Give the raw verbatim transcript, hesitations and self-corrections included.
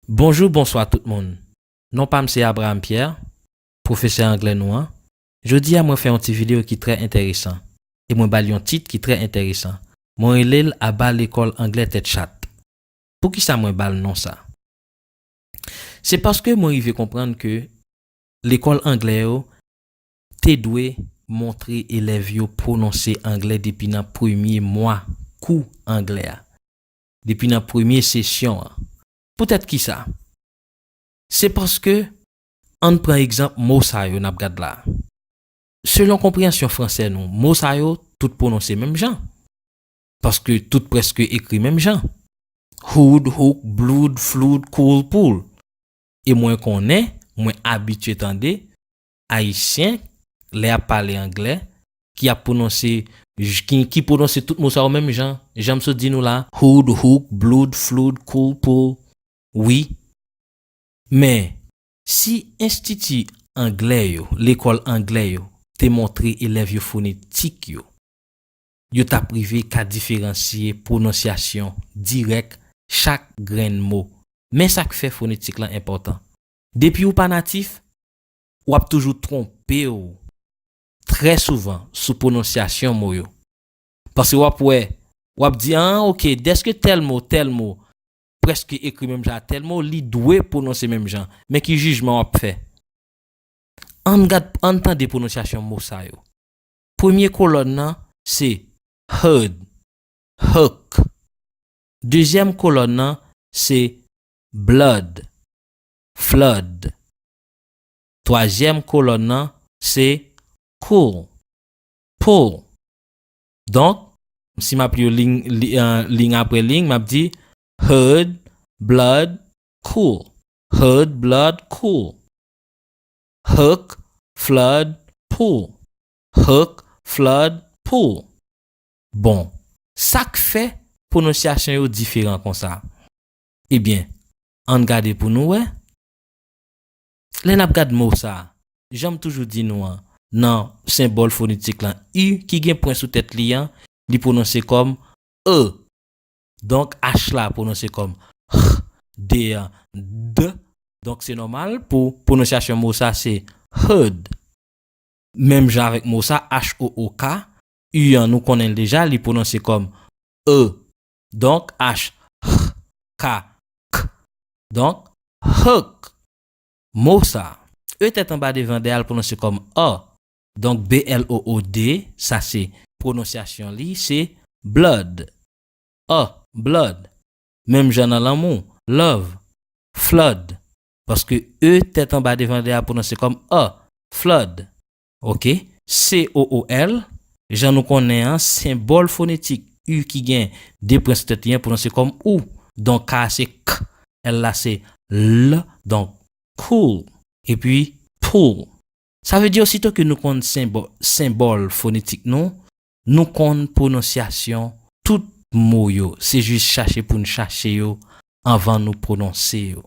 Bonjou, bonswa tout moun. Non pa m se Abraham Pierre, pwofesè anglè nou an. Jodi a mwen fè yon ti videyo ki trè enteresan, e mwen ba l yon tit ki trè enteresan. Mwen rele l Aba lekòl anglè tèt chat. Poukisa mwen ba l non sa? Se paske mwen rive konprann ke lekòl anglè yo te dwe montre elèv yo pwononse anglè depi nan premye mwa kou anglè a, depi nan premye sesyon an. Poutèt kisa? Se paske, ann pran egzanp mo sa yo n ap gad la. Selon konpreyansyon fransè nou, mo sa yo tout pwononse menm jan. Paske tout prèske ekri menm jan. Hood, hook, blood, flood, cool, pool. E mwen konnen, mwen abitye tande Ayisyen, lè y ap pale anglè, ki ap pwononse, ki, ki pwononse tout mo sa yo menm jan. Jan m sot di nou la, hood, hook, blood, flood, cool, pool. Wi. Men, si enstiti anglè yo, lekòl anglè yo, te montre elèv yo fonetik yo, yo t ap rive ka diferansye pwononsyasyon dirèk chak grenn mo. Men sa k fè fonetik lan enpòtan. Depi w pa natif, w ap toujou twonpe w trè souvan sou pwononsyasyon mo yo. Paske w ap wè, w ap di, an, oke, dèske tèl mo, tèl mo, prèske ekri menm jan a tèl mo, li dwe pwononse menm jan. Men ki jijman w ap fè? Ann gad, ann tande pwononsyasyon mo sa yo. Premye kolòn nan, se hood, hook. Dezyèm kolòn nan, se blood, flood. Twazyèm kolòn nan, se cool, pool. Donk, si m ap li yo liy, li, euh, liy apre liy, m ap di hood, blood, cool. Hood, blood, cool. Hook, flood, pool. Hook, flood, pool. Bon, sa k fè pwononsyasyon yo diferan konsa? Ebyen, ann gade pou nou wè. Lè n ap gad mo sa a, jan m toujou di nou an, nan senbòl fonetik lan, u ki gen pwen sou tèt li an, li pwononse kòm e. Donk, H la pwononse kòm h, D an, d. Donk, se nòmal pou pwononsyasyon mo sa se hood. Menm jan avèk mo sa, H O O K, u an nou konnen l deja, li pwononse kòm e. Donk, H, h, k, k. Donk, hook. Mo sa, e tèt anba devan dèyè a l pwononse kòm a. Donk, B L O O D, sa se pwononsyasyon li, se blood. A, blood. Menm jan nan lanmou, love, flood. Paske e tèt anba devan dèyè a pwononse kòm a, flood. Oke? C O O L, jan nou konnen an, senbòl fonetik u ki gen de pwen sou tèt li an pwononse kòm ou. Donk, K a se k, L la se l, donk cool. Epi pool. Sa vle di osito ke nou konn senbò-, senbòl fonetik nou, nou konn pwononsyasyon tout mo yo. Se jis chache pou n chache yo anvan nou pwononse yo.